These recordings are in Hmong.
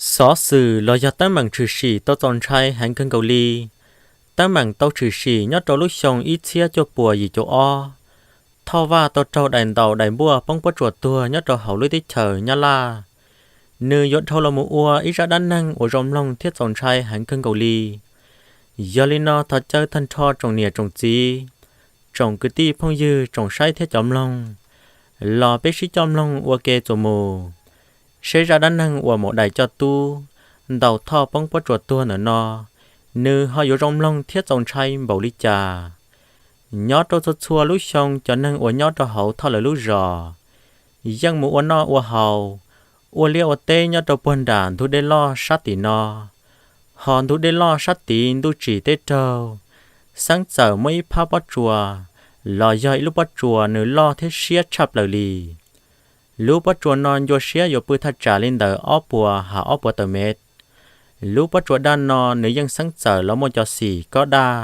Xov xwm los yog teeb meem tshwm sim tau txaus ntshai heev kawg nkaus li. Teeb meem tau tshwm sim nyob rau lub xyoo ib txhiab cuaj puas yim caum ob. Thoj Vaj tau raug daim ntaus daim npuaj poob pob tsuas tuag nyob rau hauv lub teb chaws Nyab Laj. Nws yuav dhau los mus ua ib zaj dab neeg uas zoo mloog thiab txaus ntshai heev kawg nkaus li. Yog li no thov caw tag nrho tsoom niam tsoom txiv, tsoom kwv tij phooj ywg, tsoom saib thiab cov mloog, los peb sib coj mloog ua ke txuas mus, seb zaj dab neeg uas maum dais coj tub ntaus Thoj poob pob tsuas tuag ntawm no, nws ho yuav zoo mloog thiab txaus ntshai npaum li cas. Nyob rau txhua txhua lub xyoo cov neeg uas nyob rau hauv Thoj lawv lub zos yeej mus ua noj ua haus, ua liaj ua teb nyob rau puag nram ntug dej loj sab tim no. Ho ntug dej loj sab tid ntuj tsim teb raug, xeeb txawm muaj ib phab pob tsuas los yog ib lub pob tsuas nws loj thiab siab tshaj plaws li. Lub pob tsuas no ncua siab yuav pw thaj tsam li ntawm ob puas ha ob puas tawm mev. Lub pob tsuas daj no nws yeej xeeb txawm los muaj cov xim kob daj,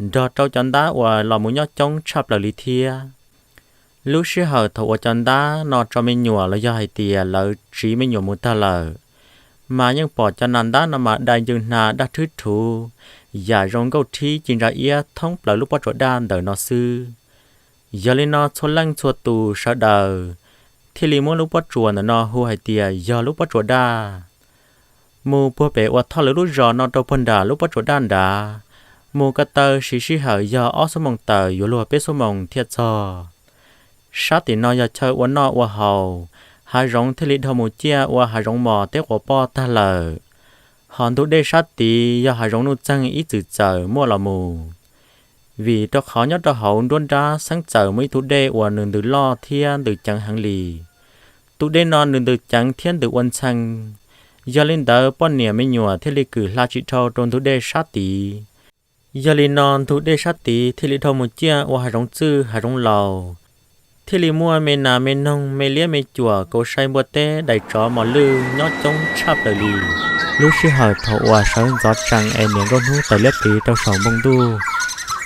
nrog rau cov ntab uas los mus nyob coob tshaj plaws li thiab. Lub sij hawm thaum uas cov ntab no tso me nyuam los yog hais tias lawv tsiv me nyuam mus tag lawm, mas yeej pom cov nas ntab no mas dai ncw hna daj rhwb rhuv, yam zoo nkauj rhib ci ntsa iab thoob plaws lub pob tsuas daj ntawm no xwb. Yog li no txhua leej txhua tus sawv daws thiaj li muab lub pob tsuas ntawm no hu hais tias yog lub pob tsuas daj. Mus puag pem uas Thoj lawv lub zos no rau puag nram lub pob tsuas daj nrad, mus ko taw siv sij hawm yog ob xuab moos tawm yuav luag peb xuab moos thiaj txog. Sab tim no yog chaw ua noj ua haus, hav zoov thiaj li dhau mus ciaj ua hav zoov mos teb quas poj tag lawm. Ho ntug dej sab tid yog hav zoov nuj txeeg ib txwm txawm muaj los mus. Vim rau qhov nyob rau hauv nruab nrab xeeb txawm muaj ib tug dej uas nws ntws loj thiab ntws ceev heev li. Tus dej no nws ntws ceev thiab ntws ua ntxhee, yog li ntawd poj niam me nyuam thiaj li kwm hla tsis dhau rau ntug dej sab tid. Yog li no ntug dej sab tid thiaj li dhau mus ciaj ua hav zoov txwj hav zoov laus, thiaj li muaj me nas me noog me liab me cuam kauv sai npua teb dais tsov mos lwj nyob coob tshaj plaws li. Lub sij hawm thaum uas sawv ntxov tsees es niam nkauj hnub tawm liab pliv rau saum npoo ntuj,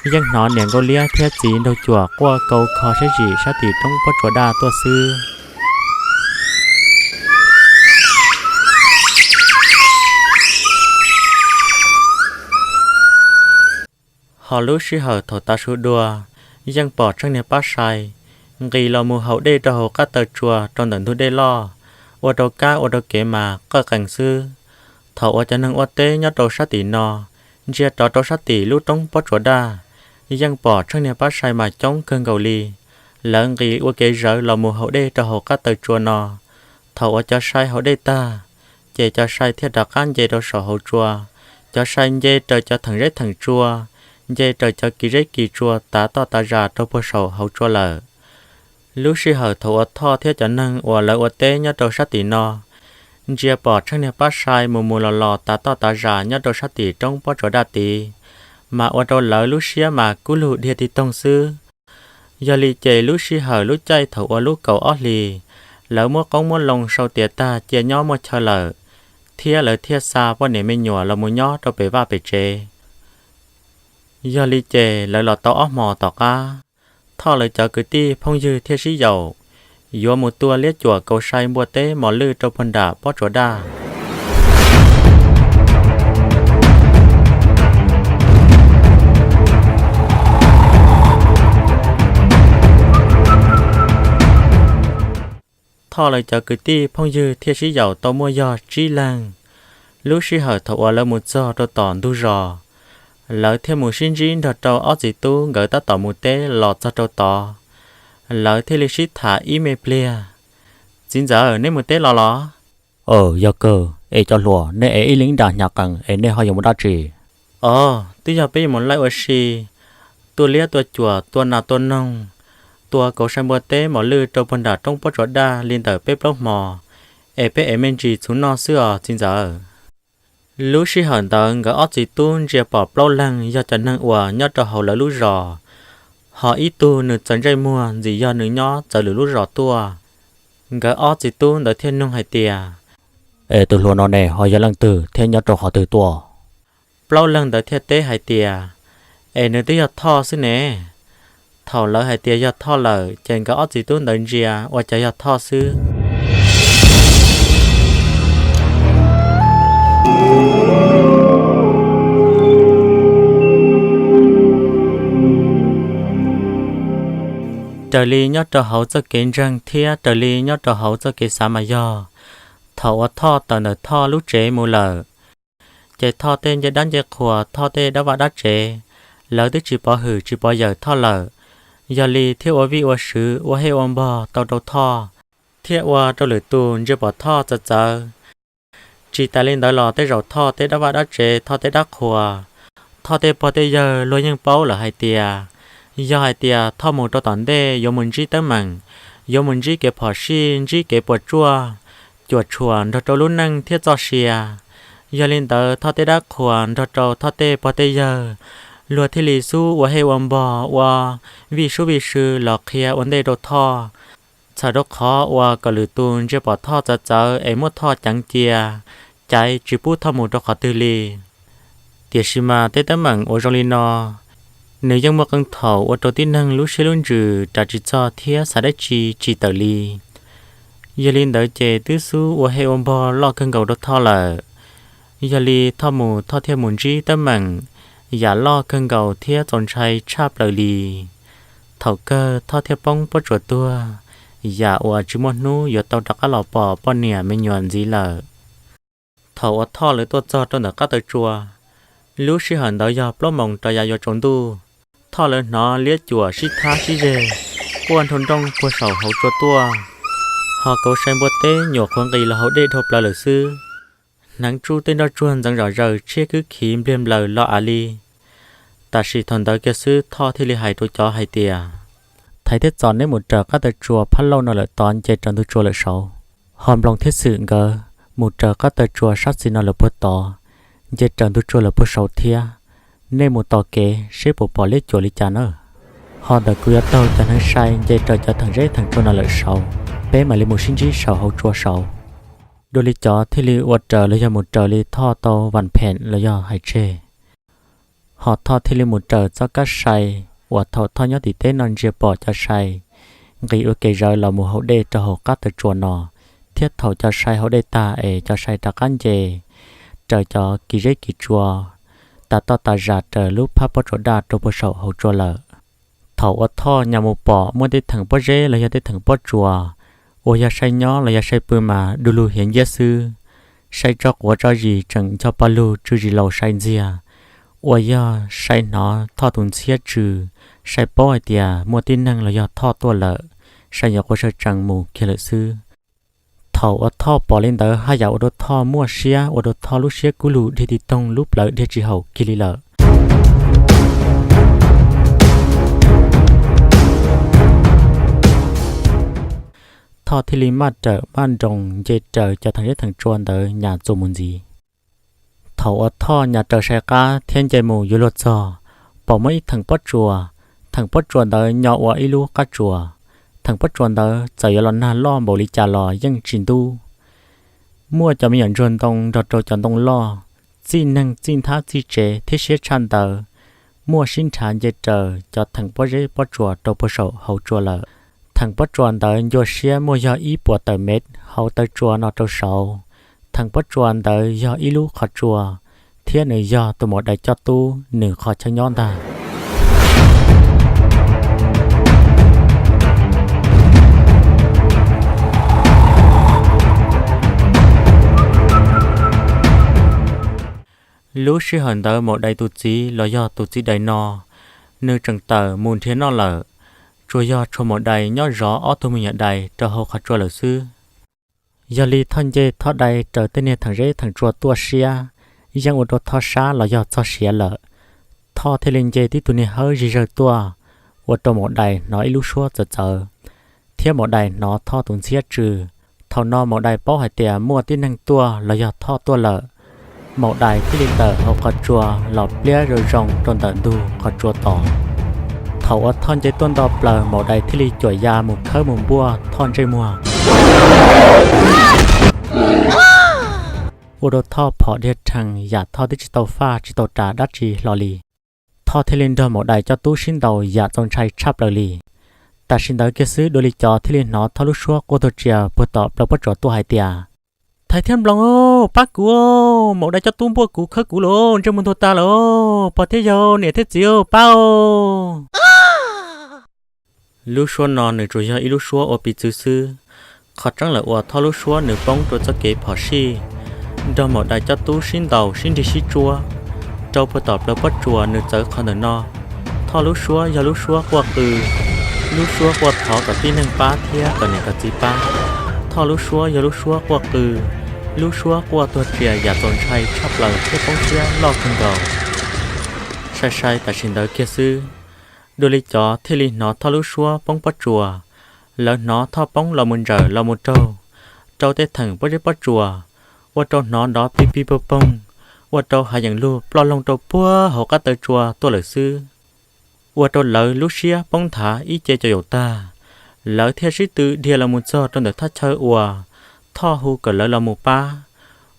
yeej hnov niam nkauj liab thiab txiv nraug cuam quaj kau kho siab zim sab tim roob pob tsuas daj tuaj xwb. Ho lub sij hawm thaum tav su dua, yeej pom tsheej niag pab sai nqis los mus haus dej rau hauv qab taw tsua rau ntawm ntug dej loj, ua rau kab ua rau kev mas qawj qees xwb. Thaum uas cov neeg ua teb nyob rau sab tim no ntsia rov rau sab tim lub roob pob tsuas daj, yeej pom tsheej niag pab sai mas coob kawg nkaus li. Lawv nqis ua kev zawv los mus haus dej rau hauv qab taw tsua no. Thaum uas cov sai haus dej tag, ces cov sai thiaj rov qab nce rau saum hauv tsua. Cov sai nce raws cov theem zeb theem tsua, nce raws cov kis zeb kis tsua tav toj tav zas rau puag saum hauv tsua lawm. Lub sij hawm thaum uas Thoj thiab cov neeg uas lawv ua teb nyob rau sab tim no ntsia pom tsheej niag pab sai mus mus los los tav toj tav zas nyob rau sab tim roob pob tsuas daj tid, mas ua rau lawv lub siab mas kub lug dhia tig toog xwb. Yog li ces lub sij hawm lub caij thaum uas lub kaum ob hlis, lawv muab qoob muab loo sau tiav tag cia nyob muaj chaw lawm, thiab lawv thiaj xa poj niam me nyuam los mus nyob rau pem vaj pem tsev. Yog li ces lawv los tau ob hmos tom qab, Thoj lawv cov kwv tij phooj ywg thiaj sib yaum yuav mus tua liab cuam kauv sai npua teb mos lwj rau puag nram pob tsuas daj. Thoj lawv cov kwv tij phooj ywg thiaj sib yaum tau muaj yog tsib leeg. Lub sij hawm thaum uas lawv mus txog rau tom ntug zos, lawv thiaj mus sib ntsib nrog rau ob txiv tub nkawd tab tom mus teb los txog rau tod. Lawv thiaj li sib tham ib me pliag. Txiv ntxawm, neb mus teb los los? Aws, yog kawg. Es cov hluas, nej es ib leeg ib nra hnyav qees es nej ho yuav mus dab tsi? Os, twb yog peb yuav mus laij ua si, tua liab tua cuam, tua nas tua noog, tua kauv sai npua teb mos lwj rau puag nram roob pob tsuas daj li ntawm peb plaub hmo, es peb ev me ntsis txhuv noj xwb os txiv ntxawm. Lub sij hawm ntawd nkawd ob txiv tub ntsia pom plaub leeg yog cov neeg uas nyob rau hauv lawv lub zos, ho ib tug nws txawv ntsej muag ntxim yog nws nyob txawv lwm lub zos tuaj. Nkawd ob txiv tub ntawd thiaj nug hais tias, Es tus hluas no ne ho yog leej twg thiab nyob rau qhov twg tuaj? Plaub leeg ntawd thiaj teb hais tias, Es nws twb yog Thoj xwb ne. Thaum lawv hais tias yog Thoj lawm ces nkawd ob txiv tub ntawd ntsia ua cas yog Thoj xwb. Raws li nyob rau hauv txoj kev ntseeg thiab raws li nyob rau hauv txoj kev xav mas yog, thaum uas Thoj tawm ntawm Thoj lub tsev mus lawm, ces Thoj tej ncej dab ncej qhuas, Thoj tej dab vaj dab tsev, lawv twb tsis pov hwm tsis pov yawm Thoj lawm. Yog li thiaj ua vij ua sw, ua hej ua npog tau rau Thoj, thiab ua rau lwm tus ntsia pom Thoj txawv txawv. Tsis tas li ntawd los tej zaum Thoj tej dab vaj dab tsev, Thoj tej dab qhuas, Thoj tej pog tej yawg luag yeej paub lawm hais tias, yog hais tias Thoj mus rau tom ntej yuav mus ntsib teeb meem, yuav mus ntsib kev phom sij, ntsib kev puas tsuaj, cuam tshuam nrog rau lub neej thiab txoj sia. Yog li ntawd Thoj tej dab qhuas nrog rau Thoj tej pog tej yawg, luag thiaj li xub ua hej ua npog, ua vij sub vij sw los qhia ua ntej rau Thoj, txhawm rau qhov uas kom lwm tus ntsia pom Thoj txawv txawv es muab Thoj ceev cia, caiv tsis pub Thoj mus rau qhov twg li. Tiam sis mas tej teeb meem uas zoo li no, nws yeej muaj qee thaum ua rau tib neeg lub siab lub ntsws ras tsis txog thiab xav dab tsi tsis tawm li. Yog li ntawd ces twb xub ua hej ua npog loj kawg nkaus rau Thoj lawm. Yog li Thoj mus Thoj thiaj mus ntsib teeb meem yam loj kawg nkaus thiab txaus ntshai tshaj plaws li. Thaum kawg Thoj thiaj poob pob tsuas tuag, yam uas tsis muaj hnub yuav tau rov qab los pom poj niam me nyuam ntxiv lawm. Thaum uas Thoj lawv tuaj txog rau ntawm qab taw tsua, lub sij hawm ntawd yog plaub moos rov yav yuav tsaus ntuj. Thoj lawv hnov liab cuam sib thab sib zeg quaj nroo nrooj puag saum hauv tsua tuaj, ho kauv sai npua teb nyuam qhuav nqis los haus dej dhau plaws lawm xwb. Hneev tsuj tej nroj tsuag ntxeev zom zaws, tshiab kwb khiv npliag nplaws los av li. Tam sim thaum ntawd kiag xwb Thoj thiaj li hais rau cov hais tias, thaiv thiab txom neb mus raws qab taw tsua phab lauj no lawm tod nce raws ntug tsua lawm saud. Ho Nploos thiab Xwm nkawd mus raws qab taw tsua sab xis no lawm puag tod, nce raws ntug tsua lawm puag saud thiab. Nej mus tos kev seb puas pom liab cuam li cas nawb. Ho ntawm kuv yuav taug cov hneev sai nce raws cov theem zeb theem tsua no lawm saud, peb mam li mus sib ntsib saum hauv tsua saud. Dua li cov thiaj li ua raws los yog mus raws li Thoj tau vam phem los yog hais tseg. Ho Thoj thiaj li mus raws txoj kab sai uas thaum Thoj nyob tim teb no ntsia pom cov sai nqis ua ke zawv los mus haus dej rau hauv qab taw tsua no, thiab thaum cov sai haus dej tag es cov sai rov qab nce raws cov kis zeb kis tsua tas toj tas zas raws lub phab pob tsuas daj rau puag saum hauv tsua lawm. Thaum uas Thoj nyas mus pom muaj tej theem pob zeb los yog tej theem pob tsuas uas yog sai nyob los yog sai pw mas du lug hiav nciab xwb. Sai tso quav tso zis tseem ncho pa lug tsw zis laus sai ntxiag, uas yog sai hnov Thoj tus ntxhiab tsw, sai paub hais tias muaj tib neeg los yog Thoj tuaj lawm, sai nyuam qhuav sawv tsees mus kiag lawm xwb. Thaum uas Thoj pom li ntawd haj yam ua rau Thoj muaj siab, ua rau Thoj lub siab kub lug dhia ti toog, lub plawv dhia tsis haum kiag li lawm. Thoj thiaj li maj rawm maj nroos nce raws cov theem zeb theem tsua ntawd nyas txuas mus ntxiv. Thaum uas Thoj nyas raws sai qab thiab nce mus yuav luag txog, pom muaj ib theem pob tsuas. Theem pob tsuas ntawd nyo ua ib lub qab tsuas. Theem pob tsuas ntawd txawm yuav los nag loj npaum li cas los yeej tsis ntub. Muaj cov me nyuam ntsuag ntoo nrog rau cov ntoo loj, txij neeg txij nthab txij tsev thiab siab tshaj ntawd, muaj sib nrhav nce raws cov theem pob zeb pob tsuas rau puag saum hauv tsua lawm. Theem pob tsuas ntawd ncua siab muaj yog ib puas tawm mev hauv taw tsua no rau saud. Theem pob tsuas ntawd yog ib lub qhov tsua, thiab nws yog tus maum dais coj tub nws qhov chaw nyob ntag. Lub sij hawm ntawd maum dais tus txiv los yog tus txiv dais no, nws tseem tawm mus nrhiav noj lawm, tsuas yog tshuav maum dais nyob zov ob tug me nyuam dais rau hauv qhov tsua lawm xwb. Yog li Thoj nce Thoj dai raws tej niag theem zeb theem tsua tuaj siab, yeej ua rau Thoj sab los yog txog siav lawm. Thoj thiaj li nce tib tug niag hawb zig zawg tuaj, ua rau maum dais hnov ib lub suab txawv txawv, thiab maum dais hnov Thoj tus ntxhiab tsw. Thaum no maum dais paub hais tias muaj tib neeg tuaj los yog Thoj tuaj lawm, maum dais thiaj li tawm hauv qhov tsua los pliab zoo zoo rau ntawm ntug qhov tsua tod. Thaum uas Thoj nce tuaj nto plaws, maum dais thiaj li cuam ya mus khawb mus npuaj Thoj ntsej muag, ua rau Thoj phom dhia rhees yam Thoj twb tsis tau faj tsis tau ras dab tsi hlo li. Thoj thiaj li nrog maum dais coj tub sib ntaus yam txaus ntshai tshaj plaws li. Tam sim ntawd kiag xwb dua li cov thiaj li hnov Thoj lub suab quaj tuag tsias puag tom plawv pob tsuas tuaj hais tias, Thaiv thiab Nploos, pab kuv, maum dais coj tub npuaj kuv khawb kuv lawm, ntsej muag ntuag tas lawm, pog thiab yawg, niam thiab txiv, pab os. Lub suab no nws tsuas yog ib lub suab ua piv txwv xwb. Qhov tseeb lawm uas Thoj lub suab nws poob rau txoj kev phom sij, nrog Maum Dais coj tub sib ntaus sib nrig sib tsuab rau puag tom plawv pob tsuas nws txawv qhov ntawm no. Thoj lub suab yog lub suab quaj qw, lub suab quaj thov kom tib neeg pab thiab kom niam kom txiv pab. Thoj lub suab yog lub suab quaj qw, lub suab quaj tuag tsias yam txaus ntshai tshaj plaws thiab poob siab loj kawg nkaus. Sai sai tam sim ntawd kiag xwb, dua li cov thiaj li hnov Thoj lub suab poob pob tsuas. Lawv hnov Thoj poob los mus ntsawm los mus raug rau tej theem pob zeb pob tsuas, ua rau hnov nrov pig pig poog poog, ua rau hav yeem lug ploj loog rau puag hauv qab taw tsua tuaj lawm xwb. Ua rau lawv lub siab poob nthav ib ce cov yaum tag, lawv thiaj sib tw dhia los mus txog rau ntawm thaj chaw uas Thoj hu kom lawv los mus pab.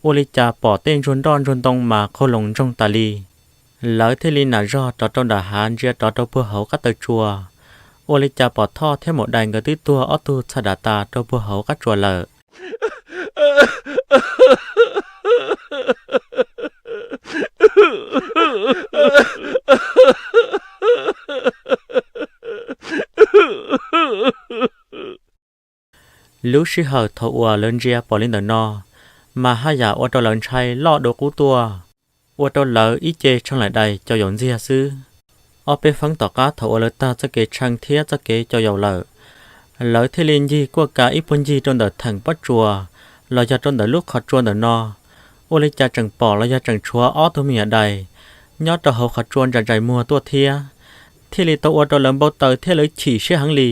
Ua li cas pom tej ntsuag nroj ntsuag ntoo mas qaug loos ntsoog tas li. Lawv thiaj li nam zog rov rau nram hav ntsia rov rau puag hauv qab taw tsua, ua li cas pom Thoj thiab Maum Dais nkawd twb tuag ob tug txha dam tas rau puag hauv qab tsua lawm. Lub sij hawm thaum uas lawv ntsia pom li ntawm no, mas haj yam ua rau lawv ntshai loj dua qub tuaj, ua rau lawv ib ce tshee laim dais caum yaum ntxiag xwb. Ob peb feeb tom qab thaum uas lawv tag txoj kev tshee thiab txoj kev caum yaum lawm, lawv thiaj li ncig kuaj ka ib puag ncig rau ntawm theem pob tsuas los yog rau ntawm lub qhov tsua ntawm no. Ua li cas tseem pom los yog tseem tshuav ob tug me nyuam dais nyob rau hauv qhov tsua ntsais ntsais muag tuaj thiab, thiaj li tau ua rau lawv npau taws thiab lawv chim siab heev li.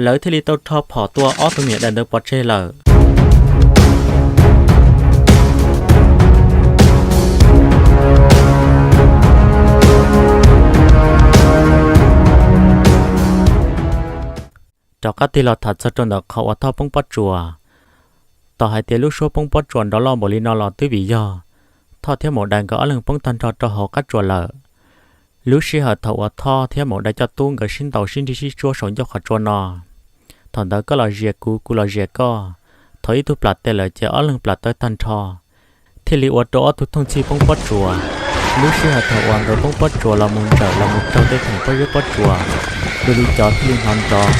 Lawv thiaj li tau rho phom tua ob tug me nyuam dais ntawd pov tseg lawm. Rov qab tig los tham txog rau ntawm qhov uas Thoj poob pob tsuas. Tos hais tias lub suab poob pob tsuas nrov loj npaum li no los twb vim yog Thoj thiab Maum Dais nkawd ob leeg poob tag nrho rau hauv qab tsuas lawm. Lub sij hawm thaum uas Thoj thiab Maum Dais coj tub nkawd sib ntaus sib nrig sib tsuab saum ncauj qhov tsua no, thaum ntawd koj los zias kuv, kuv los zias koj, thaum ib tug plam tes lawm ces ob leeg plam tawv tag nrho, thiaj li ua rau ob tug thooj txhij poob pob tsuas. Lub sij hawm thaum uas nkawd poob pob tsuas los mus ntsawm los mus raug tej theem pob zeb pob tsuas, dua li cov thiaj li hnov nrov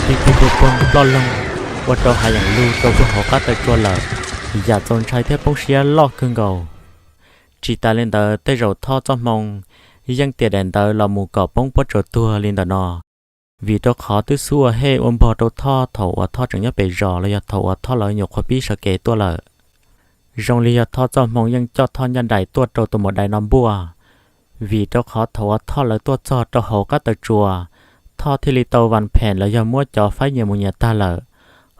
pig pig poog poog ploj loog, ua rau hav yeem lug rau puag hauv qab taw tsua lawm, yam txaus ntshai thiab poob siab loj kawg nkaus. Tsis tas li ntawd tej zaum Thoj txoj hmoo yeej tiam daim ntawd los mus kom poob pob tsuas tuag li ntawm no. Vim rau qhov twb xub ua hej ua npog rau Thoj thaum uas Thoj tseem nyob pem zos los yog thaum uas Thoj lawv nyuam qhuav pib sawv kev tuaj lawm. Zoo li yog Thoj txoj hmoo yeej coj Thoj ncaj nraim tuaj rau tus Maum Dais no npuaj. Vim rau qhov thaum uas Thoj lawv tuaj txog rau hauv qab taw tsua, Thoj thiaj li tau vas phem los yog muab cov faib nyias mus nyias tag lawm,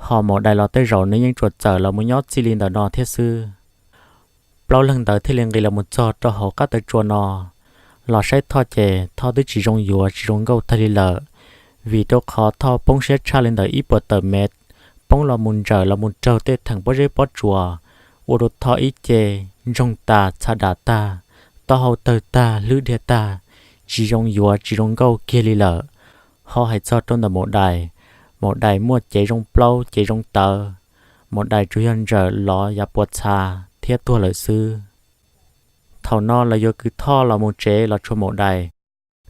ho Maum Dais los tej zaum nws yeej tsuas txawm los mus nyob txij li ntawm no thiab xwb. Plaub leeg ntawd thiaj li nqis los mus txog rau hauv qab taw tsua no, los saib Thoj ces Thoj twb tsis zoo yuav tsis zoo nkauj tag li lawm, vim rau qhov Thoj poob siab tshaj li ntawm ib puas tawm mev, poob los mus ntsawm los mus raug tej theem pob zeb pob tsuas, ua rau Thoj ib ce ntsoog tas txha dam tag, taub hau tawg tag hlwb dhia tag, tsis zoo yuav tsis zoo nkauj kiag li lawm. Ho hais txog rau ntawm Maum Dais, Maum Dais muaj cev zoo plaub cev zoo tawv, Maum Dais tsuas yog ntsawm lov yav puas txha thiab tuag lawm xwb. Thaum no lawv yuav kwv Thoj los mus tsev los tshuav Maum Dais,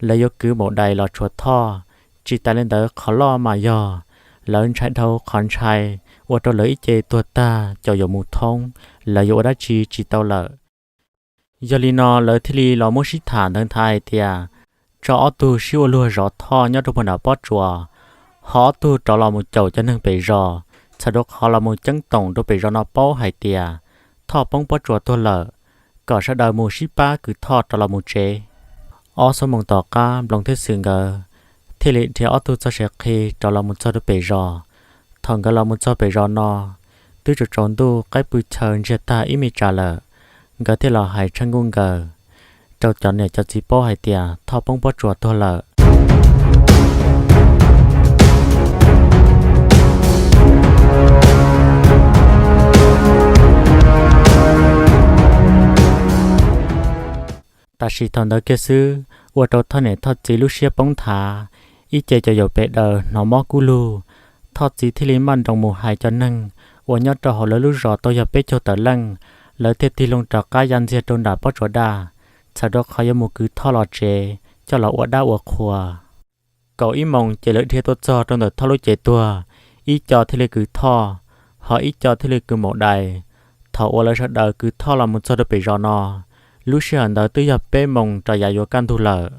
lawv yuav kwv Maum Dais los tshuav Thoj. Tsis tas li ntawd qhov loj mas yog lawv ntshai dhau qhov ntshai ua rau lawv ib ce tuag tag caum yuav mus thoob, lawv yuav ua dab tsi tsis tau lawm. Yog li no lawv thiaj li los muab sib tham ntawd nthav hais tias, tso ob tug sib ua luag zov Thoj nyob rau puag nram pob tsuas, ho ob tug rov los mus caum cov neeg pem zos, txhawm rau qhov los mus ceeb toom rau pem zos no paub hais tias Thoj poob pob tsuas tuag lawm, kom sawv daws mus sib pab kwv Thoj rov los mus tsev. Ob xuab moos tom qab Nploos thiab Xwm nkawd thiaj li dhia ob tug txoj saw qhi rov los mus txog rau pem zos. Thaum nkawd los mus txog pem zos no, twb tsaus tsaus ntuj qaib pw chaw ntsiag tag ib me tsam lawm, nkawd thiaj los hais tshaj nkuj nkaws rau cov niam cov txiv paub hais tias Thoj poob pob tsuas tuag lawm. Tam sim thaum ntawd kiag xwb, ua rau Thoj niam Thoj txiv lub siab poob nthav, ib ce cov yaum pem daws hnov mob kub lug. Thoj txiv thiaj li maj nroos mus hais cov neeg uas nyob rau hauv lawv lub zos tau yog peb caug tawm leej, lawv thiaj tig loo rov qab ya ntxiag rau nram pob tsuas daj, txhawm rau qhov yuav mus kwv Thoj los tsev coj los ua dab ua qhua. Kaum ib moos ces lawv dhia tuaj txog rau ntawm Thoj lub cev tuag, ib co thiaj li kwv Thoj, ho ib co thiaj li kwv Maum Dais. Thaum uas lawv sawv daws kwv Thoj los mus txog rau pem zos no, lub sij hawm ntawd twb yog peb moos rau yav yuav kaj ntug lawm.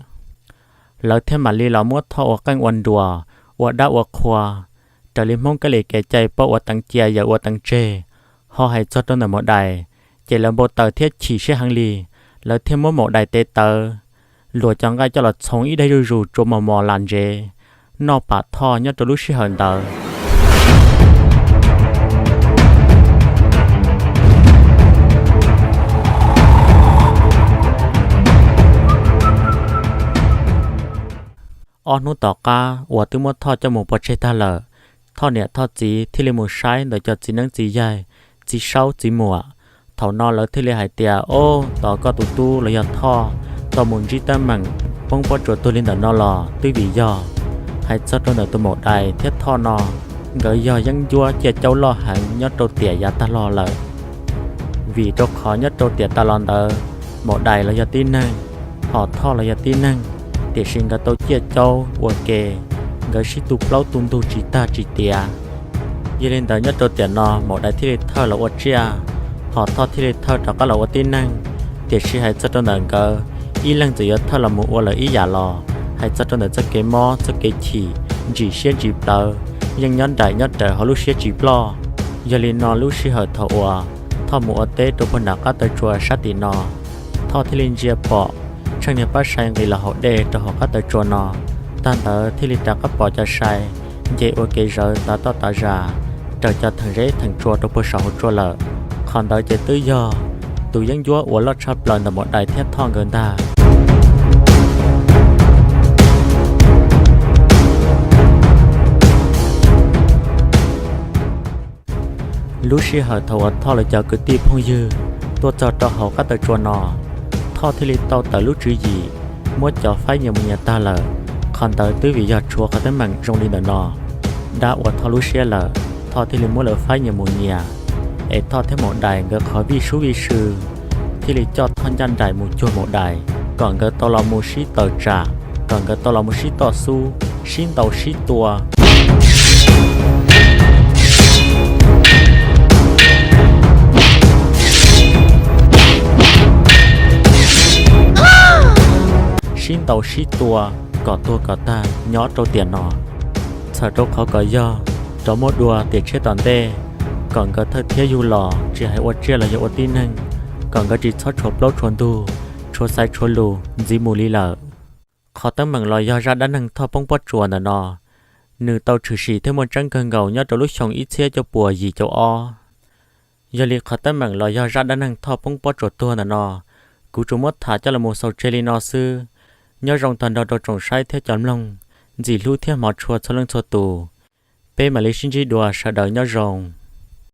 Lawv thiaj mam li los muab Thoj ua qeej ua nruas, ua dab ua qhua, raws li Hmoob kab li kev cai poj ua teev cia yawm ua teev tseg. Ho hais txog rau ntawm Maum Dais, ces lawv npau taws thiab chim siab heev li. Lawv thiaj muab Maum Dais tes tawv, luas cov nqaij coj los txhoov ib daim zuj zus tsuas mos mos lam ntsev, noj pam Thoj nyob rau lub sij hawm ntawd. Ob hnub tom qab uas twb muab Thoj coj mus pov tseg tag lawm, Thoj niam Thoj txiv thiaj li mus saib ntawm cov txiv neeb txiv yaig, txiv saub txiv muam. Thaum no lawv thiaj li hais tias, Ob, tos koj tus tub los yog Thoj tau mus ntsib teeb meem poob pob tsuas tuag li ntawm no los twb vim yog hais txog rau ntawm tus Maum Dais thiab Thoj no, nkawd yog yeeb ncuab ciaj caub loj heev nyob rau tiam yav tag los lawm. Vim rau qhov nyob rau tiam tas los ntawd, Maum Dais los yog tib neeg, ho Thoj los yog tib neeg, tiam sis nkawd tau ciaj caub ua ke, nkawd sib tu plaub tu ntug tsis tag tsis tiav. Yog li ntawd nyob rau tiam no Maum Dais thiaj li thawj los ua tsiaj, ho Thoj thiaj li thawj rov qab los ua tib neeg. Tiam sis hais txog rau ntawm nkawd, ib leeg txawm yuav thawj los mus ua lawm ib yam los, hais txog rau ntawm txoj kev mob txoj kev chim, ntsim siab ntsim plawv, yeej nyob nraim nyob raws hauv lub siab tsis ploj. Yog li no lub sij hawm thaum uas Thoj mus ua teb rau puag nram qab taw tsua sab tim no, Thoj thiaj li ntsia pom tsheej niag pab sai nqis los haus dej rau hauv qab taw tsua no. Tag ntawd thiaj li rov qab pom cov sai nce ua kev zawv tav toj tav zas raws cov theem zeb theem tsua rau puag saum hauv tsua lawm. Qhov ntawd ces twb yog tus yeeb ncuab uas loj tshaj plaws ntawm Maum Dais thiab Thoj nkawd ntag. Lub sij hawm thaum uas Thoj lawv cov kwv tij phooj ywg tuaj txog rau hauv qab taw tsua no, Thoj thiaj li tau tawm lub tswv yim muab cov faib nyias mus nyias tag lawm. Qhov ntawd twb vim yog tshuav qhov teeb meem zoo li ntawm no dab ua Thoj lub siab lawm, Thoj thiaj li muab lawv faib nyias mus nyias. Es Thoj thiab Maum Dais nkawd qhov vij sub vij sw thiaj li coj Thoj ncaj nraim mus cuag Maum Dais, kom nkawd tau los mus sib tawm tsam, kom nkawd tau los mus sib toj xub, sib ntaus sib tua, sib ntaus sib tua kom tuag kom tag nyob rau tiam no. Txhawm rau qhov kom yog rov muaj dua tiam tshiab tom ntej, kom nkawd thawj thiab yug los tsis hais ua tsiaj los yog ua tib neeg, kom nkawd tsis txhob tshuav plaub tshuav ntug, tshuav xaiv tshuav lus ntxiv mus li lawm. Qhov teeb meem los yog zaj dab neeg Thoj poob pob tsuas ntawm no, nws tau tshwm sim thiab muaj tseeb kawg nkaus nyob rau lub xyoo ib txhiab cuaj puas yim caum ob. Yog li qhov teeb meem los yog zaj dab neeg Thoj poob pob tsuas tuag ntawm no, kuv tsuas muab tham coj los mus xaus tseg li no xwb. Nyob zoo tag nrho rau tsoom saib thiab cov mloog, ntxim hlub thiab hmov tshua txhua leej txhua tus. Peb mam li sib ntsib dua, sawv daws nyob zoo.